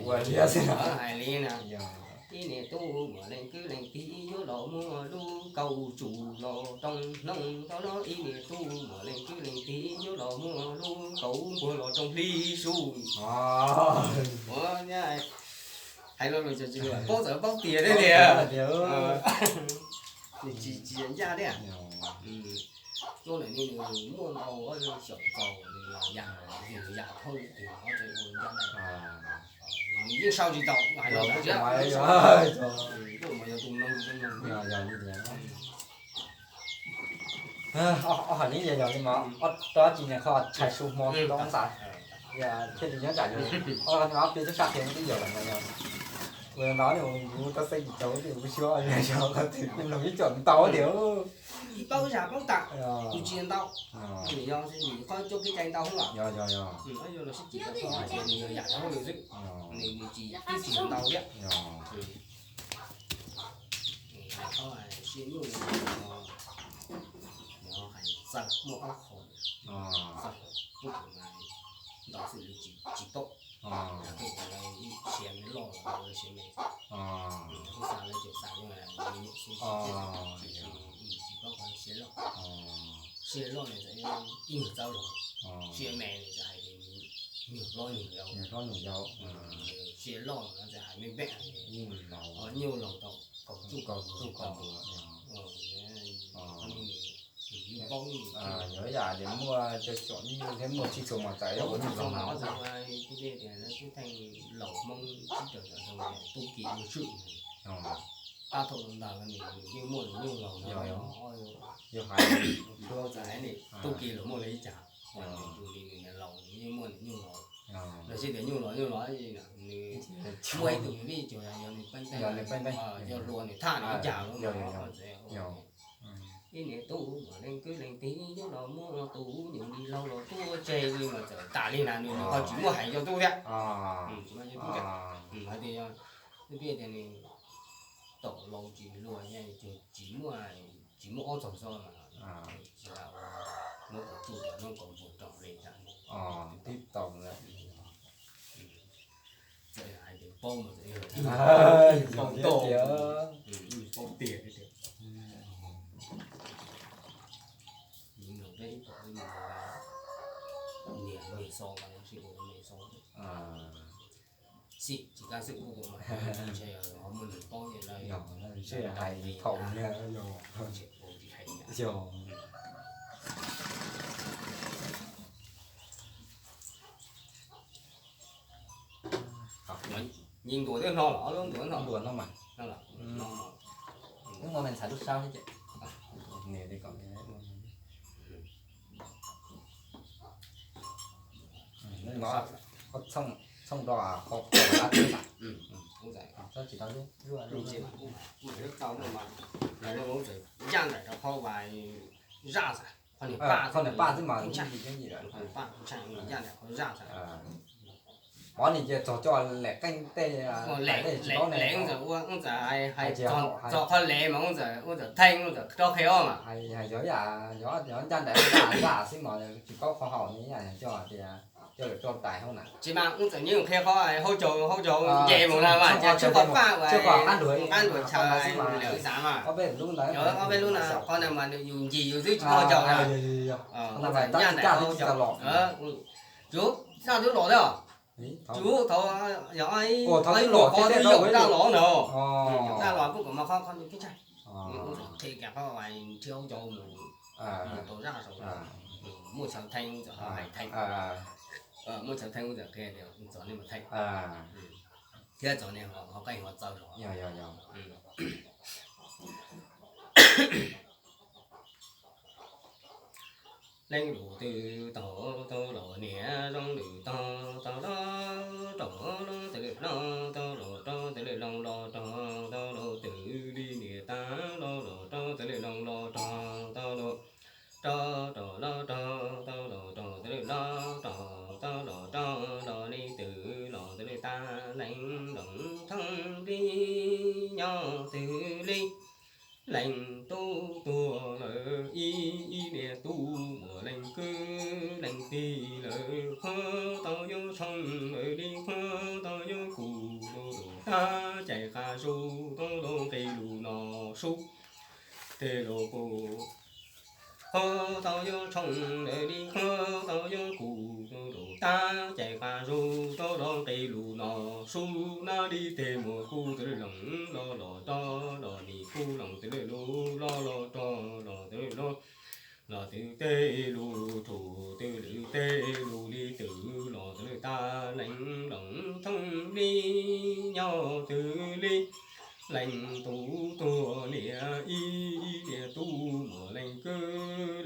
Ua liab xwb no. Hais li na, ib niam tub muaj leej kwv leej tij yuav los muaj lub kaum tsuj los rau hnub tau los, ib niam tub muaj leej kwv leej tij yuav los muaj lub kaum npuag los rau hli su. Ua, hais lo lus tsis paub txawv paub tiag thiab tiag. Nws tsis tsis ncaj thiab. Tuaj ntawm no nws muaj ntau xyaum txaus, nws los yam, nws yam thauj li twg los tseem ua ncaj. Nws yeej sau tsis tau, hais los tau thiab. Tuaj mas yog tus mloog tus mloog. Ob hais li yog yog li mas ob rab tsis nias qhov tshais su hmo rau xav, thiaj li nyob tsam yog ob peb tug sab qhia twb yog lawm no yog. Ua no ne, kuv rau xeeb tsis tau, kuv xyuas yog qhov twg kuv mloog ib co ntau tiag. Ib paub zaj paub tas, tus tsis ntau. Nws yog nws qhov coj kev cai ntau hwv. Yog yog yog. Yog los sib cim, yog yam hauj lwm xwb. Nws tsis twb tsis ntau thiab. Hais qhov siab nyuj no, hais txawj muaj ob qho, txawj pub ntau xwb li tsis paub. Siav me loj los siav me, kuj xav lawv cov xav nyuj xwb, tsis paub qhov siav loj. Siav loj nws txawm ib nyuag txawj los, siav me nws txawm hais tias nyuag hlob nyuag yau. Siav loj no txawm hais me npe, nyuj laus tau kaum txuj kaum tus. Yog yam tias muaj cov xyom nyuj thiab muaj txij txhua mas txawm yog ua nyuj laus no. Kuv tias lawv twb theej laus Hmoob sib raws cov zoo tias tub ki ua tswj, tab thaum ntawd nws yeej muaj nws nyuj laus no. Yog hais txawm hais tub ki los muaj li cas, tus li nws laus nws yeej muaj nws nyuj laus. Lawv sib tias nyuj laus nyuj laus, nws muaj ib tug vij tsuas yog nws peeb teeg, yog hluas nws thaj nws ib cas los. Ib niam tub muaj leej kwv leej tij yuav los muaj tus nyuj li laus los tuaj tseg li mas txawm tas li na, nws ho tsis muaj hais yog tub thiab. Hais tias yog, twb tias nws tau laus tsis luag, tsis muaj, tsis muaj ob txog xyoo mas tsis muab kaum txuj kaum hnub kaum npuag rau li cas. Twb tau lawm. Txawm hais tias paub mas txawm paub tiag, paub tiag. Niam, niam xo, niam xo. Xij tsis kaj xwb kuj mas ntshe ho muaj neeg paub, ntshe hais thaum yog. Nyias ntuas twb hno los, ob lub ntuas hno. Ntuas no mas. Lub no mas ntxhais lub sab thiab ces. Txhooj rau qhov, tsis tau zuaj. Ncaj nraim rau qhov zaj xwb, qhov niag paj xwb mas ntshai, ntshai ncaj nraim qhov zaj xwb. Mov ni ces txog coj lem qeej tej, lem, lem ntxawm ua ntxawm hais, txog qhov lem mas ntxawm, ntxawm theej ntxawm rov qhia mas. Hais yog ib yam, yog ncaj nraim zaj xwb mas tsis paub qhov haum ni, coj tias coj lawm rau tais hauv na. Tsis mas ntxawm nyob qhia qhov hauv caug, hauv caug nce mus na mas, tsis qhov paj, qab nruas chaw lawm xav mas. Ob peb lub na, qhov na mas nws yus ncig yus xwb tsis paub caug na. Ncaj nraim hauv caug. Tsuv, zaj twb los thiab. Tsuv thaum, yog ib qho twb los, zaj los na. Zaj los kuj kom mas qhov, qhov nws tib ntshai. Qhia kiag qhov nrhiav hauv caug mus, mus tau zaj saud. Muaj chaw theej txawm ho hais theej. Muaj chaw theej txawm qhia tias txog nej mus theej. Thiab txog nej ho qeej ho txawj zog. Leej lus twg tau tau los niam, zoo lwm tau tau los rau los, tes lwm los tau los rau tes lwm los los rau tau los, twm li niam tab los los rau tes lwm los los rau tau los, rau rau los rau tau los rau tes lwm los rau tau los rau los li twm los tes lwm tab, leej nploos thooj li nyob twg li. Leej tub tuag lawm ib, ib niam tub muaj leej kwv leej tij lawm, qhuav tau yuav tshooj lawm li qhuav tau yuav tab cais qas zus tau los nqe lus no sub. Tej lus pum qhuav tau yuav tshooj lawm li qhuav tau yuav kuv tus lus tab cais qas zus tau los nqe lus no sub. Nab li tej muam kuj twv lwj loos los los rog los nim kuj loos twv lwj lus los los rog los twv lwj lus los twv tej lus rhuv twv lwm tej lus li twv los twv lwj tab lees loos thooj li nyob twv li lees tus tuag niam ib ib niam tub muam lees kwv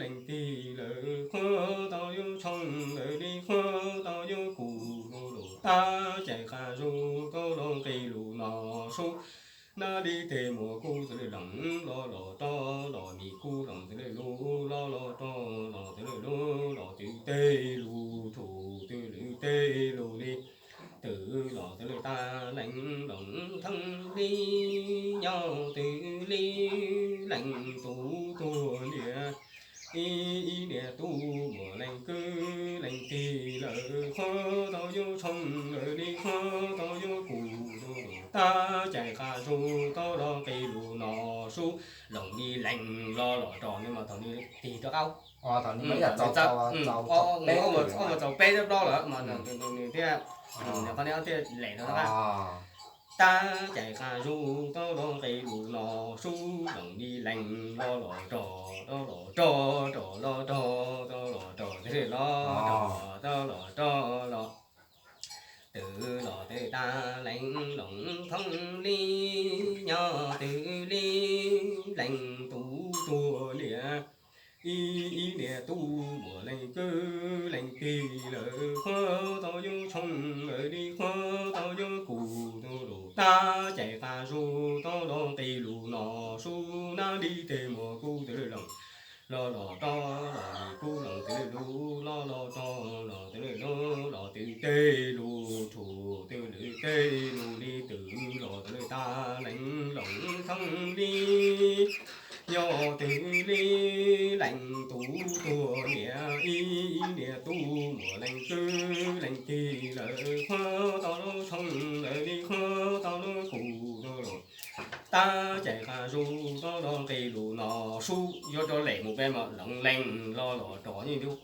lees tij lawm qhuav tau yuav tshooj lawm li qhuav tau yuav kuv tus lus tab cais qas zus tau los nqe lus no sub. Nab li tej muam kuj twv lwj loos los los rog los nim kuj loos twv lwj lus los los rog los twv lwj lus los twv tej lus rhuv twv lwm tej lus li twv los twv lwj tab lees loos thooj li nyob twv li lees tus tuag niam ib ib niam tub muam lees kwv lees tij lawm qhuav tau yuav tshooj lawm li qhuav tau yuav kuv tus lus tab cais qas zus tau los nqe lus no sub. Loos li lees los los rog ne mas thaum nws tig rov qab, thaum nws txaus, ob mus txaus peb thiab plaub lawm mas nws thiaj, qhov no thiaj lem rau qab. Tab cais qas zus tau los nqe lus no sub. Loos li lees los los rog, los los rog, rog los rog, los los rog, los rog, los los rog los twv los twv tab lees loos thooj li nyob twv li lees tus tuag niam ib ib niam tub muam lees kwv lees tij lawm qhuav tau yuav tshooj lawm li qhuav tau yuav kuv tus lus tab cais qas zus tau los nqe lus no sub. Nab li tej muam kuj twv lwj loos los los rog los nim kuj loos twv lwj lus los los rog los twv lwj lus los twv tej lus rhuv twv lwm tej lus li twv los twv lwj tab lees loos thooj li nyob twv li lees tus tuag niam ib ib niam tub muam lees kwv lees tij lawm qhuav tau los tshooj lawm li qhuav tau los kuv tus lus tab cais qas zus tau los nqe lus no sub. Yuav rov lem mus peb mas loos lees los los rog yeej rov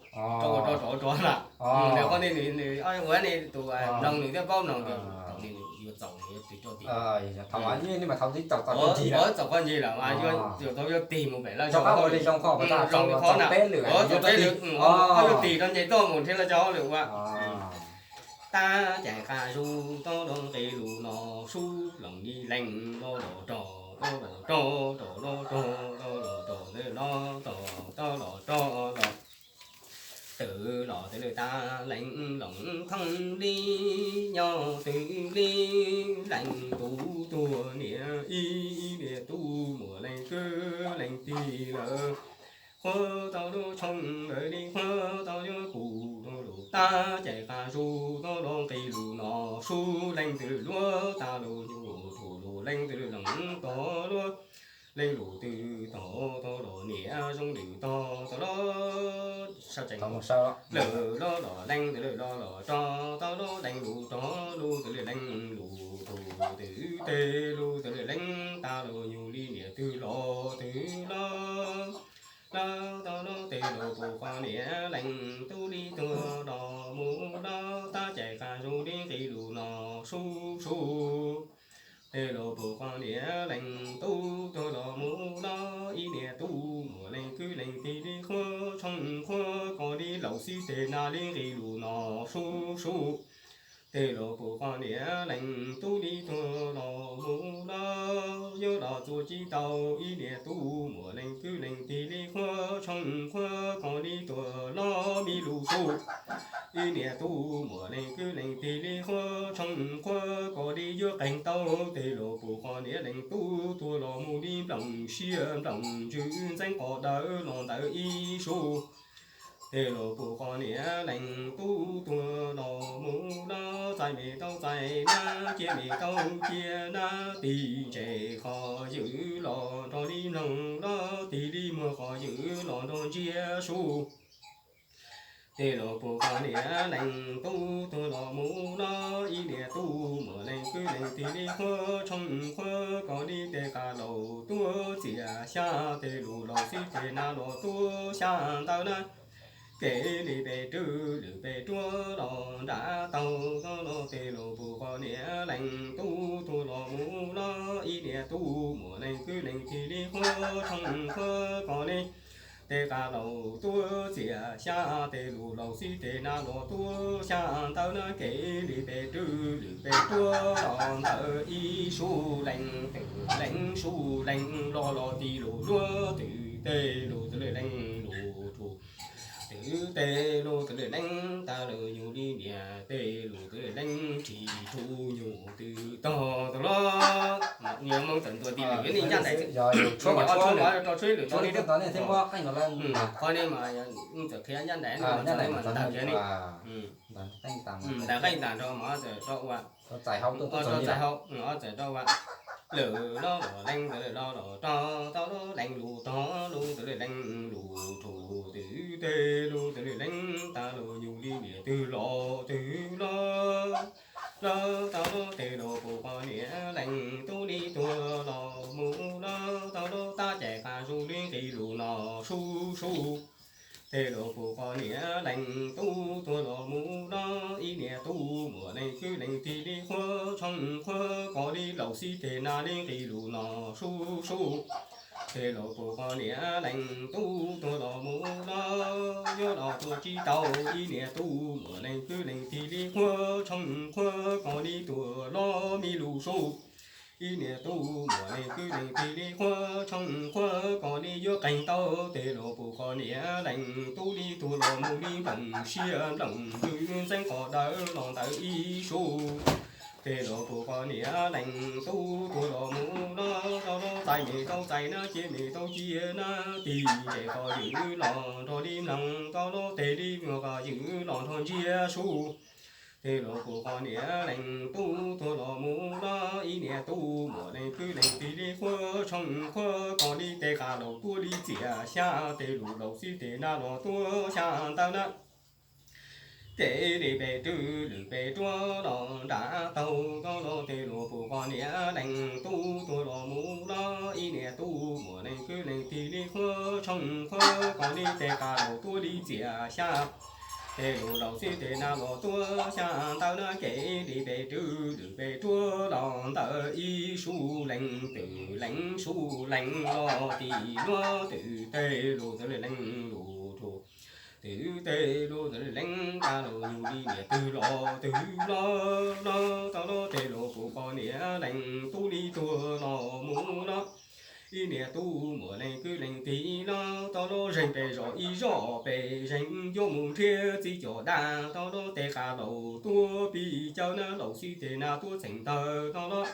rog rov rog lawm. Qhov nej nws ua ne tus mloog nws thiaj paub mloog tias thaum nws yuav txaus nws yuav tig rau tim, thaum txaus qhov ncig lawm mas yuav tau yuav tig mus pem lawm, zoo li qhov na, yuav tig rau nce toj mus nrhiav lawv cov hauj lwm ua. Tab cais qas zus tau los nqe lus no sub. Loos li lees los los rog, los los rog, rog los rog, los los rog, los los rog, los los rog los twv los twv lwj tab lees loos thooj li nyob twv li lees tus tuag niam ib ib niam tub muam lees kwv lees tij lawm qhuav tau los tshooj lawm li qhuav tau yuav kuv tus lus tab cais qas zus tau los nqe lus no sub. Lees twv lwj luag tas lus nyuj rhuv lus lees twv lwj loos tog luag lees lus twv tog tau los niam zoo lwm tog tau los lwm los los lees twv lwj los los rog tau los lees lus rog lus twv lwj lees lus rhuv twv tej lus twv lwj lees tas lus nyuj li niam twg los twv los los tau los tej lus pum qhov niam lees tub li tuag los mus los tab cais qas zus li nqe lus no sub sub. Tej lus pum qhov niam lees tub tuag los mus los ib niam tub muam lees kwv lees tij li qhuav tshooj qhuav koj li laus xib teg nas li nqe lus no sub sub. Tej lus pum qhov niam lees tub li tuag los mus los yuav los txuas tsis tau ib niam tub muam lees kwv lees tij li qhuav tshooj qhuav koj li tuag los mi lus sub. Ib niam tub muam lees kwv lees tij li qhuav tshooj qhuav koj li yuav qeeg tau tej lus pum qhov niam lees tub tuag los mus li nplooj siab nplooj ntsws ntxeev qos dawb los ntawd ib sub. Tej lus pum qhov niam lees tub tuag los mus los txais me tau txais nab cia me tau cia nab tig ntses qhov ywm los nrog li mloog los tig li muag qhov ywm los nrog ntsiab sub. Tej laus pug koj niam leej tub tuag los mus los, ib niam tub muaj leej kwv leej tij li qhuab tshooj qhuab koj li tej qab laus tuaj txias xyab, tej lus laus xib tej nas los tuaj xyab ntawd na. Kev li pes rwb lwm pes ruab los nram taug tog los, tej laus pug koj niam leej tub tuag los mus los, ib niam tub muaj leej kwv leej tij li qhuab tshooj qhuab koj li tej qab laus tuaj txias xyab, tej lus laus xib tej nas los tuaj xyab ntawd na. Kev li pes rwb lwm pes ruab los ntawd ib sub leej twm leej sub leej los los tij lus luag twm tej lus twm leej lus rus twm tej lus twm leej tas lus nyuj li niam tej lus twm leej tsis rus nyuj twm tog tog los. Niam Hmoob txawm ntuas tij lwm ni ncaj nraim, tshuab mas rau tshuab lwm tog li. Qhov ni mas txawm qhia ncaj nraim, ntawm qeej tas nrho mas txawm rau ua, txawm rau ua lwm los los leej ntawd los los rau tau los leej lus tog lus twm leej lus rus twm tej lus twm leej tas lus nyuj li niam twg los twg los. Los tau los tej laus pug koj niam leej tub li tuag los mus los tau los, tab cais qas zus li nqi lus no sub sub. Tej laus pug koj niam leej tub tuag los mus los, ib niam tub muaj leej kwv leej tij li qhuab tshooj qhuab koj li laus xib tej nas li nqi lus no sub sub. Tej laus pug koj niam leej tub tuag los mus los, yuav los tuaj tsis tau, ib niam tub muaj leej kwv leej tij li qhuab tshooj qhuab koj li tuag los mi lus sub. Ib niam tub muaj leej kwv leej tij li qhuab tshooj qhuab koj li yuav qeeg tau. Tej laus pug koj niam leej tub li tuag los mus li nplooj siab nplooj ntws ntxeev qos dawb los ntawd ib sub. Tej laus pug koj niam leej tub tuag los mus los tau los, txais me tau txais na, cia me tau cia na, tig ntses qos ywm los nrog li mloog tau los, tes li muag qos ywm los nrog ntsiab sub. Tej laus pug koj niam leej tub tuag los mus los, ib niam tub muaj leej kwv leej tij li qhuab tshooj qhuab koj li tej qab laus tuaj li txias xyab, tej lus laus xib tej nas los tuaj xyab ntawd na. Kev li pes rwb lwm pes ruab los nram taug tog los, tej laus pug koj niam leej tub tuag los mus los, ib niam tub muaj leej kwv leej tij li qhuab tshooj qhuab koj li tej qab laus tuaj li txias xyab, tej lus laus xib tej nas los tuaj xyab ntawd na. Kev li pes rwb lwm pes ruab los ntawd ib sub leej twm leej sub leej los tij luag twm tej lus twm leej lus rus twm tej lus twm leej tas lus nyuj li niam twg los twg los los tau los, tej laus pug koj niam leej tub li tuag los mus los, ib niam tub muaj leej kwv leej tij los tau los, zeeg pes zos ib zos pes zeeg, yuav mus nrhiav txiv coj dab tau los, tej qab laus tuaj pib cawv na, laus xib tej nas tuaj txheem tawg tau los,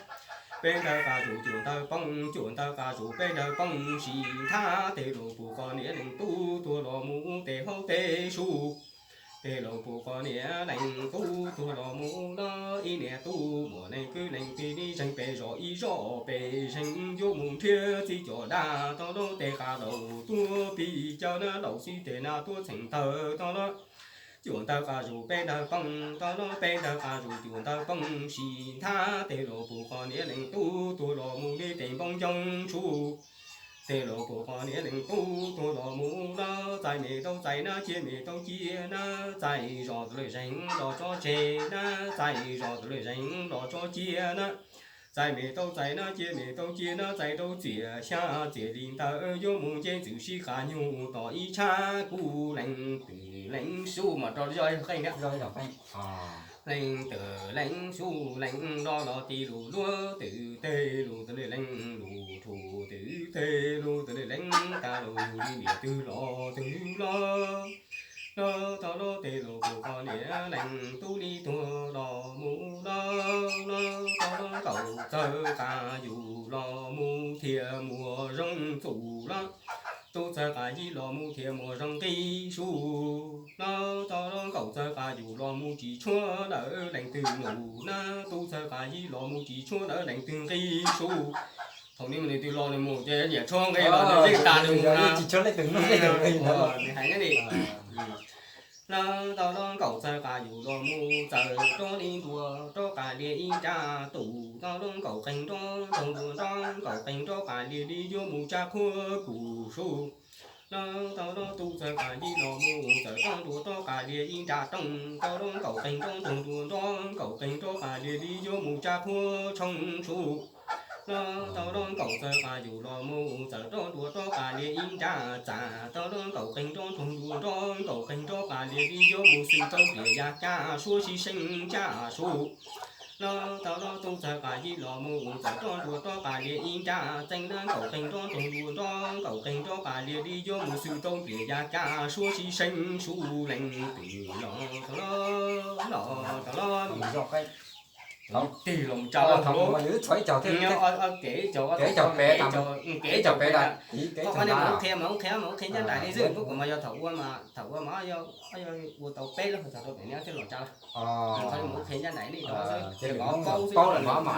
peb ntawd qas zus cuam ntawd poob, cuam ntawd qas zus peb ntawd poob sim nthab, tej laus pug koj niam leej tub tuag los mus tej hauv tej sub. Tej laus pug koj niam leej tub tuag los mus los, ib niam tub muaj leej kwv leej tij li zeeg pes zos ib zos pes zeeg, yuav mus nrhiav txiv coj dab tau los, tej qab laus tuaj pib cawv na, laus xib tej nas tuaj txheem tawg tau los, cuam ntawd qas zus peb ntawd poob tau los, peb ntawd qas zus cuam ntawd poob sim nthab, tej laus pug koj niam leej tub tuag los mus li tej npoo ncoo sub. Tej laus pug koj niam leej tub tuag los mus los, txais me tau txais na, cia me tau cia na, txais zos twm leej zeeg los tso tseg na, txais zos twm leej zeeg los tso cia na, txais me tau txais na, cia me tau cia na, txais rau txias xyab, txias li ntawd yuav mus nce ntxwm sib qas nyuj tom ib tshab kuj leej twm leej sub mas rau zoj qeej thiab. Leej twm leej sub leej los los tij lus luag twm tej lus twm leej lus rus twm tej lus twm leej tas lus nyuj li niam twg los twg los. Los tau los tej laus pug koj niam leej tub li tuag los mus los, los tau los nkaum txawg qas yus los mus thiaj muaj zoo txuj los, tub txawg qas yib los mus thiaj muaj zoo nqi sub. Los tau los nkaum txawg qas yus los mus tsis tshuav lawm leej twg nus na, tub txawg qas yib los mus tsis tshuav lawm leej twg nqi sub. Thaum nws mus nws twg los nws mus ces niam tshuav nqi los nws yeej tas nws mus na. Tsis tshuav leej twg nqi na. Nws hais nyob li Lawv tau lub nkaum txawg qas yus los mus txawm rov li ntua rov qas lias ib nrab tus, tau lub nkaum qeeg nrov nrog ntua nrov nkaum qeeg rov qas lias li yuav mus tsa qhua kuv su. Lawv tau lub tub txawg qas yib los mus txawm rov ntua rov qas lias ib nrab rooj, tau lub nkaum qeeg nrov nrog ntua nrov nkaum qeeg rov qas lias li yuav mus tsa qhua tshooj su. Lawv tau lub nkaum txawg qas yus los mus txawm rov ntua rov qas lias ib nrab txaj, tau lub nkaum qeeg nrov nrog ntua nrov nkaum qeeg rov qas lias li yuav mus xwm tau plias yaj caj suab sib seeb tsa su. Lawv tau lub tub txawg qas yib los mus txawm rov ntua rov qas lias ib nrab txeej, lawv nkaum qeeg nrov nrog ntua nrov nkaum qeeg rov qas lias li yuav mus xwm tau plias yaj caj suab sib seeb su leej twg los tau los los tau los tig los tsa los tau los. Kev caum pem, kev caum pem, qhov no mas qhia mas qhia mas qhia ncaj nraim li xwb, pub kuv mas yog thaum ua mas thaum ua mas ua tau peb lub hauv txog rau pem no thiaj los tsa los. Qhov no mas qhia ncaj nraim li xwb, paub lawm mas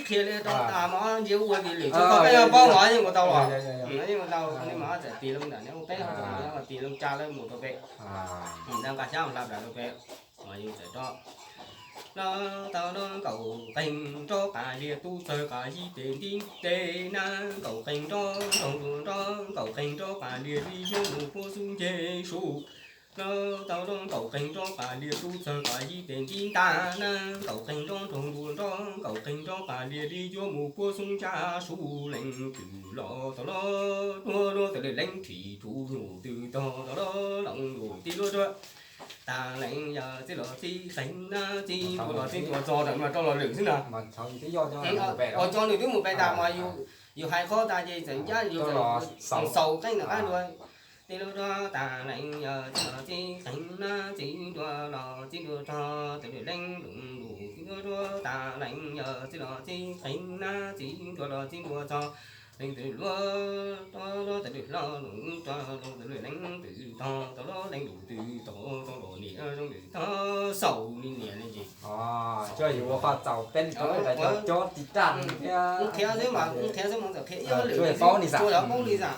qhia li rau tas mas ntsia ua li lwm txoj koj yog paub mas yeej ua tau los. Yeej ua tau, qhov no mas txawm tig loo ntawm no ua peb hauv txog mas tig loo tsa lawm mus rau pem. Nqa xyab hla nram rau pem. Lawv tau lub nkaum qeeg nrov qas lias tub txawg qas yib tes ntiv tes na, nkaum qeeg nrov nrog ntua nrov nkaum qeeg rov qas lias li yuav mus puag xub nce su. Lawv tau lub nkaum qeeg nrov qas lias tub txawg qas yib tes ntiv ntaj na, nkaum qeeg nrov nrog ntua nrov nkaum qeeg rov qas lias li yuav mus puag xub ntsa su leej twg los tau los. Duab luab tau lwm leej thim rhuv nyuj twg tog tau los, loos lus tib luab duab. Tas leej yog txij los txij qeeg na, txij ntua los txij ntua txog ntawm no rau los lwm xwb na. Ua tso nws twb mus pem tas mas yus hais qhov tas ces txawm ncaj yus txawm xaus qeej ntawm qab dua. Tib lub duab tas leej yog txij los txij qeeg na, txij ntua los txij ntua txog, tau lwm leej loos lus tib lub duab tas leej yog txij los txij qeeg na, txij ntua los txij ntua txog. Leej twg luab tau lwm hlo loos tau lwm leej twg tog tau los leej twg tog tau los niam zoo twg tog xaus li niam li ces. Tsuas yus ua qhov txaus peb rau cov tib raj thiab. Qhia xwb mas, qhia xwb mas txawm qhia ib lwm li xwb, paub li xwb.